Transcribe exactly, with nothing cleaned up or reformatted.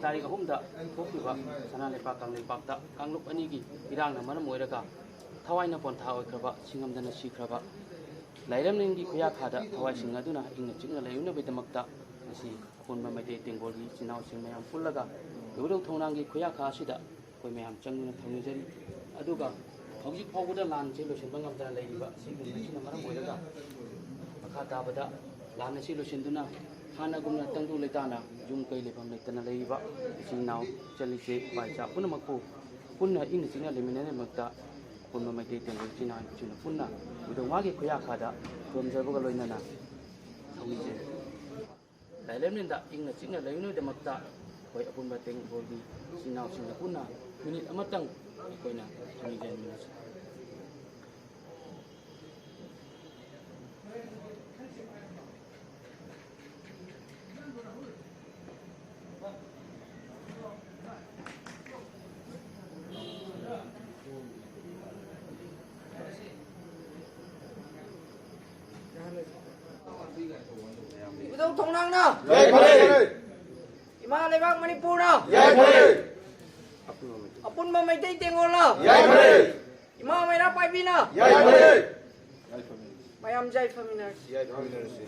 ꯇꯥꯔꯤꯛ ꯑꯍꯨꯝꯗ ꯊꯣꯛꯈꯤꯕ ꯁꯅꯥ ꯂꯩꯄꯥꯛ ꯀꯪꯂꯩꯄꯥꯛꯇ ꯀꯥꯡꯂꯨꯞ ꯑꯅꯤꯒꯤ ꯏꯔꯥꯡꯅ ꯃꯔꯝ ꯑꯣꯏꯔꯒ ꯊꯋꯥꯏꯅ ꯄꯣꯟꯊꯥ ꯑꯣꯏꯈ꯭ꯔꯕ, ꯁꯤꯡꯉꯝꯗꯅ ꯁꯤꯈ꯭ꯔꯕ ꯂꯥꯏꯔꯦꯝꯂꯦꯟꯒꯤ ꯈꯨꯌꯥꯈꯥꯗ ꯊꯋꯥꯏꯁꯤꯡ ꯑꯗꯨꯅ ꯏꯪꯅ ꯆꯤꯛꯅ ꯂꯩꯔꯨꯅꯕꯒꯤꯗꯃꯛꯇ ꯉꯁꯤ ꯑꯄꯨꯟꯕ ꯃꯩꯇꯩ ꯇꯦꯡꯒꯣꯜꯒꯤ ꯏꯆꯤꯟ ꯏꯅꯥꯎꯁꯤꯡ ꯃꯌꯥꯝ ꯄꯨꯜꯂꯒ ꯏꯕꯨꯙꯧ ꯊꯣꯡꯅꯥꯡꯒꯤ ꯈꯨꯌꯥꯈꯥ ꯑꯁꯤꯗ ꯑꯩꯈꯣꯏ ꯃꯌꯥꯝ ꯆꯪꯗꯨꯅ ꯊꯧꯅꯤꯖꯔꯤ꯫ ꯑꯗꯨꯒ ꯍꯧꯖꯤꯛ ꯐꯥꯎꯕꯗ ꯂꯥꯟꯁꯦ ꯂꯣꯏꯁꯤꯟꯕ ꯉꯝꯗꯅ ꯂꯩꯔꯤꯕ ꯑꯁꯤꯒꯨꯝꯕꯁꯤꯅ ꯃꯔꯝ ꯑꯣꯏꯔꯒ ꯃꯈꯥ ꯇꯥꯕꯗ ꯂꯥꯟ ꯑꯁꯤ ꯂꯣꯏꯁꯤꯟꯗꯨꯅ ꯍꯥꯟꯅꯒꯨꯝꯅ ꯇꯪꯗꯨ ꯂꯩꯇꯥꯅ ꯌꯨꯝ ꯀꯩ ꯂꯩꯐꯝ ꯂꯩꯇꯅ ꯂꯩꯔꯤꯕ ꯏꯆꯤꯟ ꯏꯅꯥꯎ, ꯏꯆꯜ ꯏꯆꯦ, ꯏꯄꯥ ꯏꯆꯥ ꯄꯨꯝꯅꯃꯛꯄꯨ ꯄꯨꯟꯅ ꯏꯪꯅ ꯆꯤꯛꯅ ꯂꯩꯃꯤꯟꯅꯅꯕꯒꯤꯗꯃꯛꯇ ꯑꯄꯨꯟꯕ ꯃꯩꯇꯩ ꯇꯦꯡꯒꯣꯜ ꯏꯆꯤꯟ ꯏꯅꯥꯎ ꯏꯆꯤꯟ ꯄꯨꯟꯅ ꯏꯕꯨꯙꯧ ꯃꯥꯒꯤ ꯈꯨꯌꯥꯈꯥꯗ ꯈꯨꯔꯨꯝꯖꯕꯒ ꯂꯣꯏꯅꯅ ꯊꯧꯅꯤꯖꯔꯤ꯫ ꯂꯥꯏꯔꯦꯝꯂꯦꯟꯗ ꯏꯪꯅ ꯆꯤꯛꯅ ꯂꯩꯅꯕꯒꯤꯗꯃꯛꯇ ꯑꯩꯈꯣꯏ ꯑꯄꯨꯟꯕ ꯇꯦꯡꯒꯣꯜꯒꯤ ꯏꯆꯤꯟ ꯏꯅꯥꯎꯁꯤꯡꯒ ꯄꯨꯟꯅ ꯃꯤꯅꯤꯠ ꯑꯃꯇꯪ ꯑꯩꯈꯣꯏꯅ ꯊꯧꯅꯤꯖꯃꯤꯟꯅꯁꯤ꯫ ꯏꯕꯨꯙꯧ ꯊꯣꯡꯅꯥꯡꯅ, ꯌꯥꯏꯐꯔꯦ꯫ ꯏꯃꯥ ꯂꯩꯕꯥꯛ ꯃꯅꯤꯄꯨꯔꯅ, ꯌꯥꯏꯐꯔꯦ꯫ ꯑꯄꯨꯟꯕ ꯃꯩꯇꯩ ꯇꯦꯡꯒꯣꯜꯅ, ꯌꯥꯏꯐꯔꯦ꯫ ꯏꯃꯥ ꯃꯩꯔꯥ ꯄꯥꯏꯕꯤꯅ, ꯌꯥꯏꯐꯔꯦ꯫ ꯃꯌꯥꯝ ꯌꯥꯏꯐꯃꯤꯟꯅꯔꯁꯤ꯫ ꯌꯥꯏꯐꯃꯤꯟꯅꯔꯁꯤ꯫